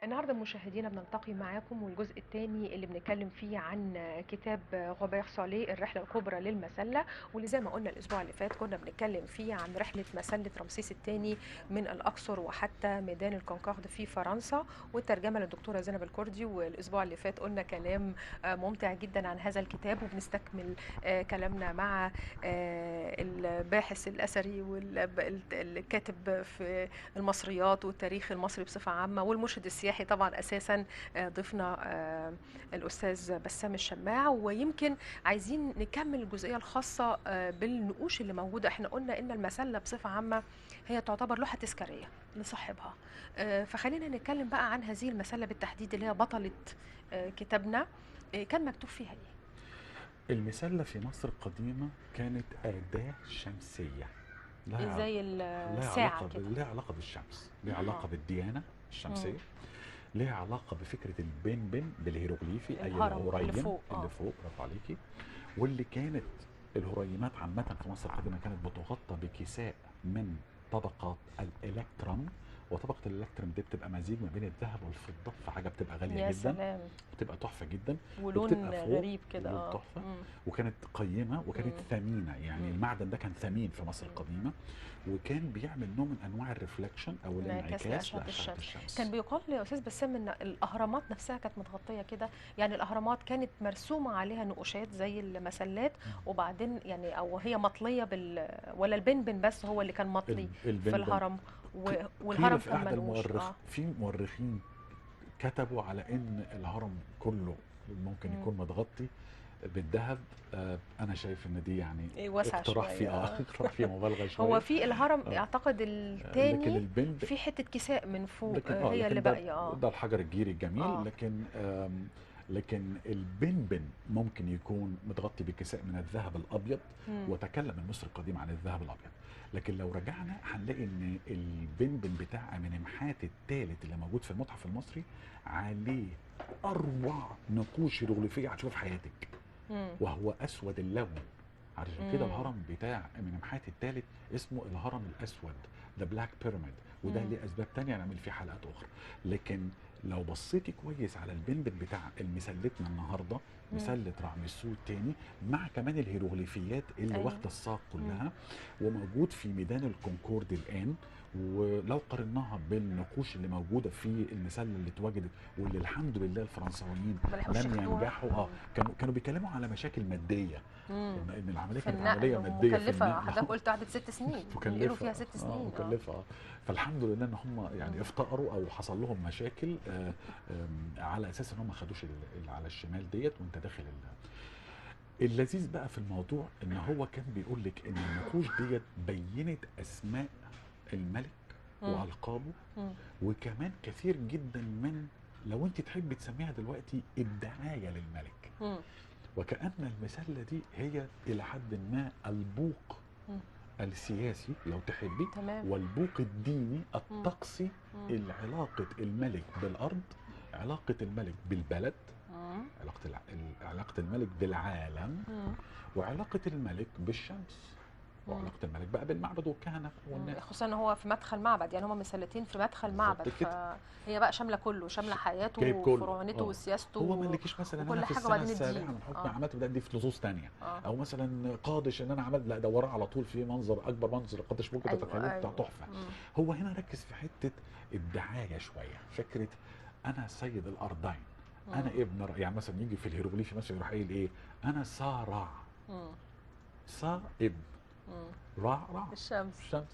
النهارده مشاهدينا بنلتقي معاكم والجزء الثاني اللي بنتكلم فيه عن كتاب روبير سولي الرحلة الكبرى للمسله، واللي زي ما قلنا الاسبوع اللي فات كنا بنتكلم فيه عن رحله مسله رمسيس الثاني من الاقصر وحتى ميدان الكونكورد في فرنسا، والترجمة للدكتوره زينب الكردي. والاسبوع اللي فات قلنا كلام ممتع جدا عن هذا الكتاب، وبنستكمل كلامنا مع الباحث الاثري والكاتب في المصريات والتاريخ المصري بصفة عامة والمرشد السياحي طبعا اساسا، ضيفنا الاستاذ بسام الشماع. ويمكن عايزين نكمل الجزئية الخاصة بالنقوش اللي موجودة. احنا قلنا ان المسله بصفة عامة هي تعتبر لوحة تذكارية لصاحبها، فخلينا نتكلم بقى عن هذه المسله بالتحديد اللي هي بطلة كتابنا. كان مكتوب فيها ايه؟ المسله في مصر القديمة كانت اداه شمسية زي الساعة كده، لها علاقة بالشمس، لها علاقة بالديانة الشمسية، ليها علاقة بفكره البن بن بالهيروغليفي، اي الهريم اللي فوق، اللي فوق. برافو عليكي. واللي كانت الهريمات عامة في مصر القديمة كانت بتغطى بكساء من طبقات الالكترم، وطبقه الالكترم دي بتبقى مزيج ما بين الذهب والفضة، فحاجه بتبقى غالية جدا، سلام. بتبقى تحفة جدا، ولون غريب كده، تحفة، وكانت قيمة وكانت ثمينة، يعني المعدن ده كان ثمين في مصر القديمة، وكان بيعمل نوع من انواع ال reflection او الانعكاس لاشعه الشمس. كان بيقال يا استاذ بسام ان الاهرامات نفسها كانت متغطيه كده، يعني الاهرامات كانت مرسومه عليها نقوشات زي المسلات، وبعدين يعني او هي مطليه ولا البنبن بس هو اللي كان مطلي في الهرم، والهرم كان منقوش. في مؤرخين كتبوا على ان الهرم كله ممكن يكون متغطي بالذهب. انا شايف ان دي يعني اقتراح فيه اقتراح فيه مبالغه شوية. هو في الهرم اعتقد الثاني في حتة كساء من فوق هي اللي باقية، ده الحجر الجيري الجميل، لكن لكن البنبن ممكن يكون متغطي بكساء من الذهب الابيض. وتكلم المصري القديم عن الذهب الابيض، لكن لو رجعنا هنلاقي ان البنبن بتاع امنمحات الثالث اللي موجود في المتحف المصري عليه اروع نقوش هيروغليفيه هتشوفها في حياتك، وهو اسود اللون. عشان كده الهرم بتاع امنمحات الثالث اسمه الهرم الاسود، the Black Pyramid، وده ليه اسباب ثانية نعمل فيه حلقات اخرى. لكن لو بصيتي كويس على البنبن بتاع المسلتنا النهارده، مسله رعمسو الثاني، مع كمان الهيروغليفيات اللي واخده الساق كلها، وموجود في ميدان الكونكورد الان، ولو قارناها بالنقوش اللي موجودة في المسله اللي اتوجدت واللي الحمد لله الفرنساويين لم ينجحوا، كانوا بيتكلموا على مشاكل مادية، ان العملية كانت عملية مادية مكلفة. حضرتك قلت قعدت 6 سنين، مكلفة فيها 6 سنين، مكلفة. فالحمد لله ان هم يعني افتقروا او حصل لهم مشاكل على اساس ان هم ما خدوش اللي على الشمال ديت وانت داخل. اللذيذ بقى في الموضوع ان هو كان بيقول لك ان النقوش ديت بينت اسماء الملك والقابه، وكمان كثير جدا من لو انت تحبي تسميها دلوقتي الدعاية للملك. وكأن المسله دي هي الى حد ما البوق السياسي لو تحبي، والبوق الديني الطقسي، علاقة الملك بالارض، علاقة الملك بالبلد، علاقة الملك بالعالم، وعلاقة الملك بالشمس، وعلاقة الملك بقى بالمعبد والكهنة والناس، خصوصا ان هو في مدخل معبد، يعني هما مسلتين في مدخل معبد، فهي بقى شاملة كله، شاملة حياته وفرعونته وسياسته. هو ما قالكيش مثلا انا في السنة السابعة من حكم عملت ده، دي في نصوص ثانية، او مثلا قادش ان انا عملت، لا ده وراه على طول في منظر اكبر منظر قادش ممكن تتخيله بتاع تحفة. هو هنا ركز في حتة الدعاية شوية، فكرة انا سيد الارضين، انا ابن، يعني مثلا يجي في الهيروغليفي مثلا يروح قايل ايه؟ انا سارع، سا ابن، رع رع الشمس، الشمس.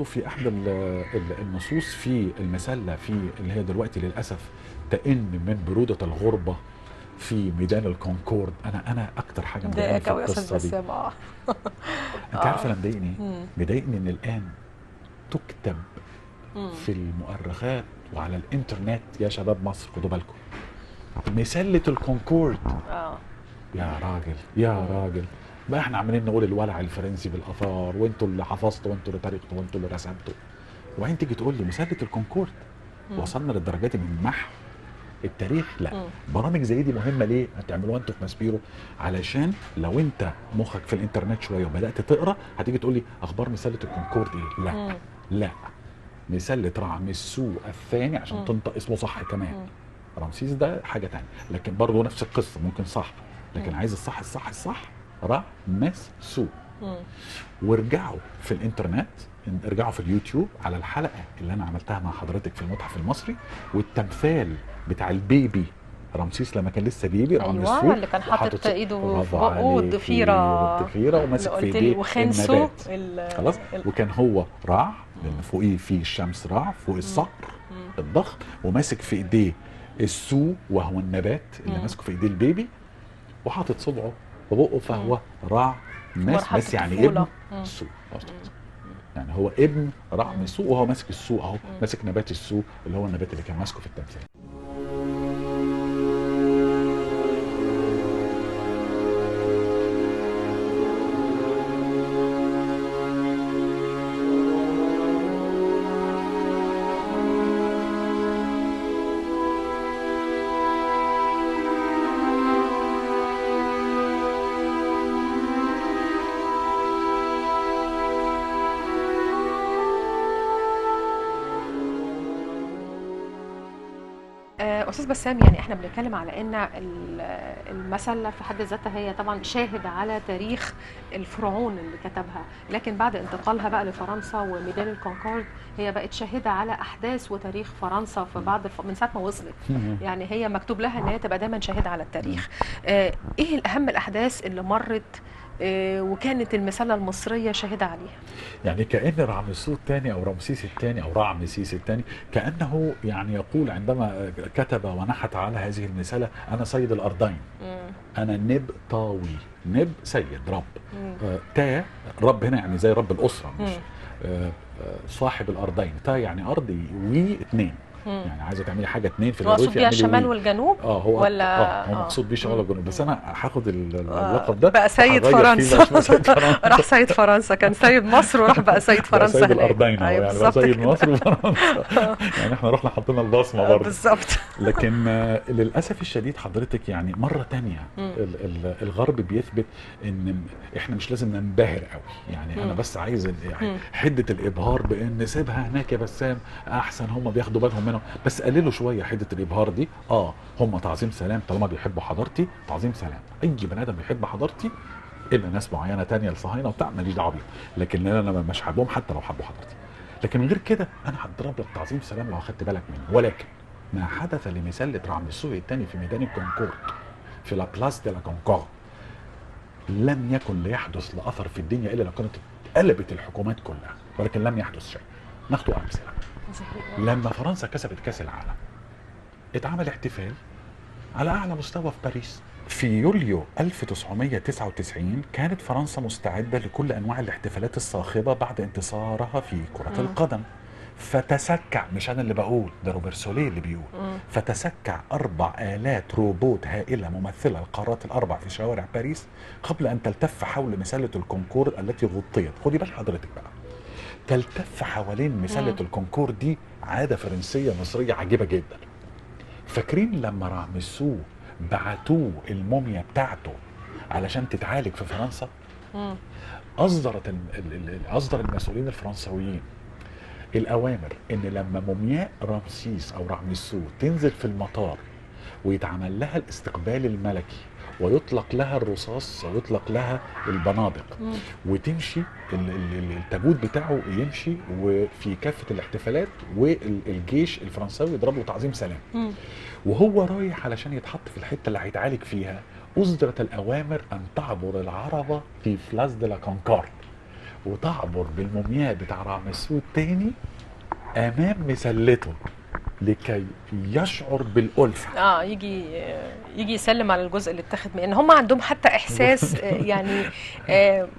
في احد النصوص في المسله في اللي هي دلوقتي للاسف تئن من برودة الغربة في ميدان الكونكورد. انا اكتر حاجة مضايقاني في القصة دي، انت عارفه انا مضايقني؟ مضايقني ان الان تكتب في المؤرخات وعلى الانترنت يا شباب مصر، خدوا بالكم، مسلة الكونكورد. يا راجل يا راجل، بقى احنا عمالين نقول الولع الفرنسي بالاثار، وانتوا اللي حفظتوا وانتوا اللي تاريختوا وانتوا اللي رسمتوا، وبعدين تيجي تقول لي مسلة الكونكورد. وصلنا للدرجات من محو التاريخ؟ لا. برامج زي دي مهمة ليه؟ هتعملوها انتوا في ماسبيرو علشان لو انت مخك في الانترنت شوية وبدات تقرا هتيجي تقول لي اخبار مسله الكونكورد ايه؟ لا. لا، مسله رعمسو الثاني عشان تنطق اسمه صح كمان. رمسيس ده حاجة ثانية، لكن برضه نفس القصة ممكن صح، لكن عايز الصح الصح الصح رعمسو. وارجعوا في الانترنت، ارجعوا في اليوتيوب على الحلقة اللي انا عملتها مع حضرتك في المتحف المصري، والتمثال بتاع ال baby رمسيس لما كان لسه baby رعمسو، أيوة، اللي كان حاطط ايده في بقه والضفيره وماسك في ايديه النبات، خلاص. وكان هو رع، لان فوقيه في الشمس رع فوق الصقر الضخم، وماسك في ايديه السو وهو النبات اللي ماسكه في ايديه ال baby، وحاطط صبعه في بقه، فهو رع ماس، بس يعني ابن السو، يعني هو ابن رعمسو وهو ماسك السو اهو، ماسك نبات السو اللي هو النبات اللي كان ماسكه في التمثال. أستاذ بسام، يعني احنا بنتكلم على ان المسلة في حد ذاتها هي طبعا شاهد على تاريخ الفرعون اللي كتبها، لكن بعد انتقالها بقى لفرنسا وميدان الكونكورد هي بقت شاهدة على أحداث وتاريخ فرنسا في بعد من ساعة ما وصلت، يعني هي مكتوب لها ان هي تبقى دايما شاهدة على التاريخ. ايه الأهم الأحداث اللي مرت وكانت المسلة المصرية شاهدة عليها؟ يعني كأن رعمسو الثاني أو رمسيس الثاني أو رعمسيس الثاني كأنه يعني يقول عندما كتب ونحت على هذه المسألة: أنا سيد الأرضين، أنا نب طاوي، نب سيد رب، تا رب هنا يعني زي رب الأسرة، مش صاحب الأرضين، تا يعني أرض وي اثنين، يعني عايزه تعملي حاجة اثنين في الغرفة، مقصود بيها الشمال والجنوب، هو ولا هو مقصود بيه الشمال والجنوب، بس انا هاخد اللقب ده بقى سيد فرنسا. راح سيد فرنسا، كان سيد مصر وراح بقى سيد فرنسا، سيد الارضين، يعني بقى سيد مصر وفرنسا، يعني احنا رحنا حطينا البصمة برضه بالظبط. لكن للاسف الشديد حضرتك يعني مرة ثانية الغرب بيثبت ان احنا مش لازم ننبهر قوي، يعني انا بس عايز حده الابهار بان سيبها هناك يا بسام احسن، هم بياخدوا بالهم منهم، بس قللوا شوية حده الابهار دي. هم تعظيم سلام طالما بيحبوا حضارتي، تعظيم سلام، اي بني ادم بيحب حضارتي الا ناس معينة ثانية الصهاينة وبتاع ماليش دعوه بيهم، لكن انا مش حابهم حتى لو حبوا حضارتي، لكن غير كده انا هضرب لك تعظيم سلام لو اخدت بالك مني. ولكن ما حدث لمسله رعمسو الثاني في ميدان الكونكورد في la place de la Concorde لم يكن ليحدث لاثر في الدنيا الا لو كانت اتقلبت الحكومات كلها، ولكن لم يحدث شيء. ناخده امثلة. لما فرنسا كسبت كاس العالم اتعمل احتفال على اعلى مستوى في باريس في يوليو 1999. كانت فرنسا مستعدة لكل انواع الاحتفالات الصاخبة بعد انتصارها في كرة القدم، فتسكع، مش انا اللي بقول ده روبرت سوليه اللي بيقول، فتسكع 4000 روبوت هائلة ممثلة القارات الاربع في شوارع باريس قبل ان تلتف حول مسلة الكونكورد التي غطيت. خدي بال حضرتك بقى، تلتف حوالين مسلة الكونكورد دي عادة فرنسية مصرية عجيبة جدا. فاكرين لما رعمسو بعتوه الموميا بتاعته علشان تتعالج في فرنسا؟ أصدر المسؤولين الفرنسويين الأوامر إن لما مومياء رمسيس أو رعمسو تنزل في المطار ويتعمل لها الاستقبال الملكي ويطلق لها الرصاص ويطلق لها البنادق وتمشي التابوت بتاعه يمشي وفي كافة الاحتفالات والجيش الفرنساوي يضرب له تعظيم سلام، وهو رايح علشان يتحط في الحتة اللي هيتعالج فيها أصدرت الأوامر أن تعبر العربة في place de la Concorde وتعبر بالمومياء بتاع رعمسو الثاني أمام مسلته. لكي يشعر بالألفة. يجي يسلم على الجزء اللي اتاخد منه. ان هم عندهم حتى احساس يعني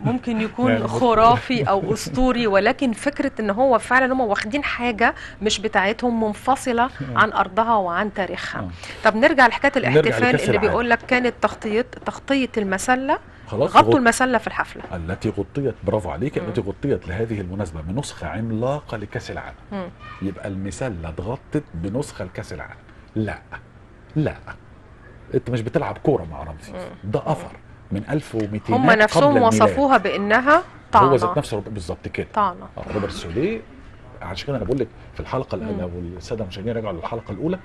ممكن يكون خرافي او اسطوري، ولكن فكرة ان هو فعلا هم واخدين حاجة مش بتاعتهم، منفصلة عن ارضها وعن تاريخها. طب نرجع لحكاية الاحتفال اللي بيقول لك كانت تغطيه المسله، خلاص غطوا المسله في الحفلة التي غطيت، برافو عليك، التي غطيت لهذه المناسبة بنسخه عملاقة لكاس العالم. يبقى المسله اتغطت بنسخه لكاس العالم. لا لا، انت مش بتلعب كورة مع رمسيس، ده اثر من 1200 هم نفسهم وصفوها بانها طعنه. هو ذات نفسه بالظبط كده، طعنه. روبرت سوليه. عشان كده انا بقول لك في الحلقة لو السادة المشاهدين رجعوا للحلقة الاولى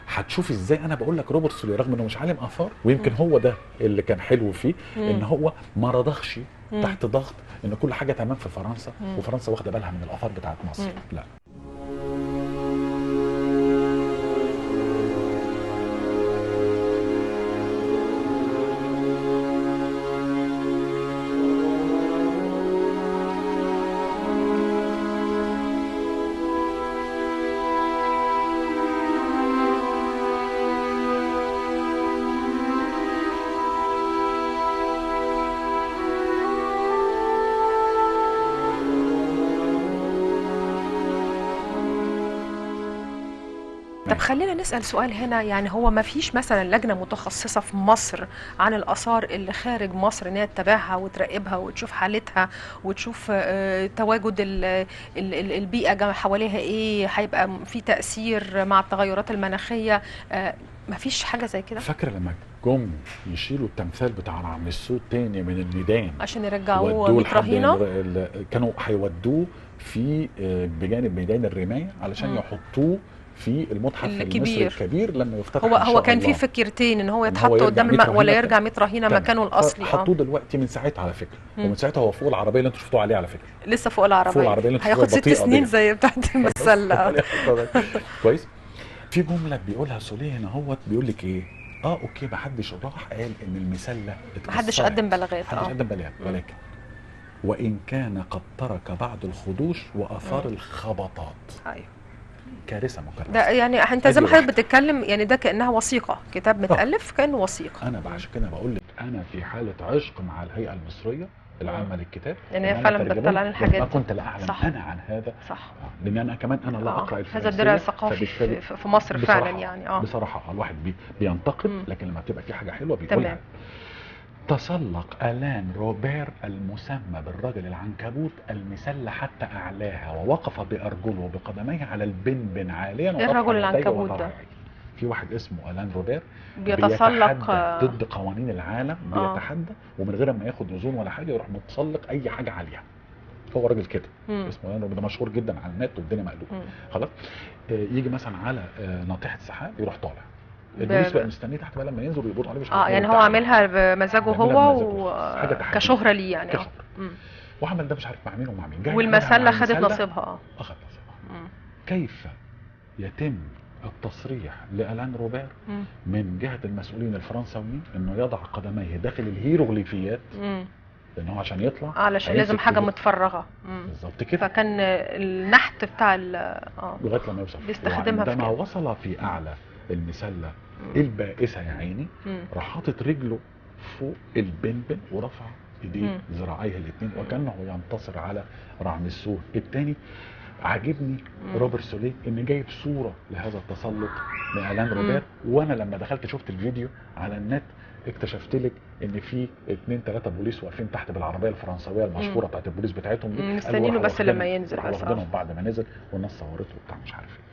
هتشوف ازاي انا بقول لك روبرت سوليه رغم انه مش عالم اثار، ويمكن هو ده اللي كان حلو فيه، ان هو ما رضخش تحت ضغط ان كل حاجة تمام في فرنسا، وفرنسا واخده بالها من الاثار بتاعت مصر. لا. طب خلينا نسأل سؤال هنا، يعني هو ما فيش مثلا لجنة متخصصة في مصر عن الآثار اللي خارج مصر إن هي تتابعها وتراقبها وتشوف حالتها وتشوف تواجد البيئة حواليها إيه، هيبقى في تأثير مع التغيرات المناخية؟ ما فيش حاجة زي كده؟ فاكرة لما جم يشيلوا التمثال بتاع رعمسو الثاني من الميدان عشان يرجعوه ميت رهينة، كانوا هيودوه في بجانب ميدان الرماية علشان يحطوه في المتحف المصري الكبير لما يفتتح. هو كان في فكرتين، ان هو يتحط قدام ولا يرجع ميت رهينة مكانه الاصلي. حطوه دلوقتي من ساعتها على فكرة، ومن ساعتها هو فوق العربية اللي انتوا شفتوه عليه على فكرة، لسه فوق العربية، فوق العربية اللي هياخد 6 سنين زي بتاعت المسله. كويس. في جملة بيقولها سوليه هنا اهوت، بيقول لك ايه؟ okay، ما حدش راح قال ان المسله اتكسرت، ما حدش قدم بلاغات، ما حدش قدم بلاغات، ولكن وان كان قد ترك بعض الخدوش واثار الخبطات. ايوه، كارثة مكرسه ده. يعني انت زي ما حضرتك بتتكلم يعني ده كانها وثيقة، كتاب متالف كانه وثيقة. انا عشان كده بقول لك انا في حاله عشق مع الهيئة المصرية العامة للكتاب، لان هي فعلا بتطلع عن الحاجات. ما كنت لا اعلم صح. انا عن هذا صح، لان انا كمان انا لا اقرا الفرنسية. هذا الدرع الثقافي في مصر فعلا يعني. بصراحة الواحد بينتقد، لكن لما بتبقى في حاجة حلوة بيقولها. تسلق ألان روبير المسمى بالرجل العنكبوت المسلة حتى أعلاها، ووقف بأرجله وبقدميه على البنبن عاليا. إيه الرجل العنكبوت ده؟ في واحد اسمه ألان روبير بيتسلق ضد قوانين العالم، بيتحدى ومن غير ما ياخد أذون ولا حاجة يروح متسلق أي حاجة عالية. هو راجل كده اسمه ألان روبير، ده مشهور جدا على النت والدنيا مقلوبة. خلاص، يجي مثلا على ناطحة سحاب يروح طالع، البوليس بقى مستنيه تحت بقى لما ينزل ويقبضوا عليه. مش عارف يعني هو عاملها بمزاجه هو كشهره ليه يعني. كشهره. وعمل ده مش عارف مع مين ومع مين. والمسله خدت نصيبها. اخذت نصيبها. كيف يتم التصريح لألان روبير من جهة المسؤولين الفرنساويين انه يضع قدميه داخل الهيروغليفيات؟ لان هو عشان يطلع علشان لازم حاجة متفرغه. بالظبط كده. فكان النحت بتاع لغاية لما يوصل بيستخدمها في عندما وصل في اعلى المسله البائسة يا عيني، راح حاطط رجله فوق البنبن ورفع ايديه ذراعيه الاثنين وكانه ينتصر على رعمسوه الثاني. عاجبني روبرت سوليه ان جايب صوره لهذا التسلق لالان روبير، وانا لما دخلت شفت الفيديو على النت اكتشفت لك ان في 2 3 بوليس واقفين تحت بالعربية الفرنسويه المشهورة بتاعت البوليس بتاعتهم دي، مستنينه بس لما ينزل، بس واخدينهم بعد ما نزل والناس صورته وبتاع مش عارف ايه.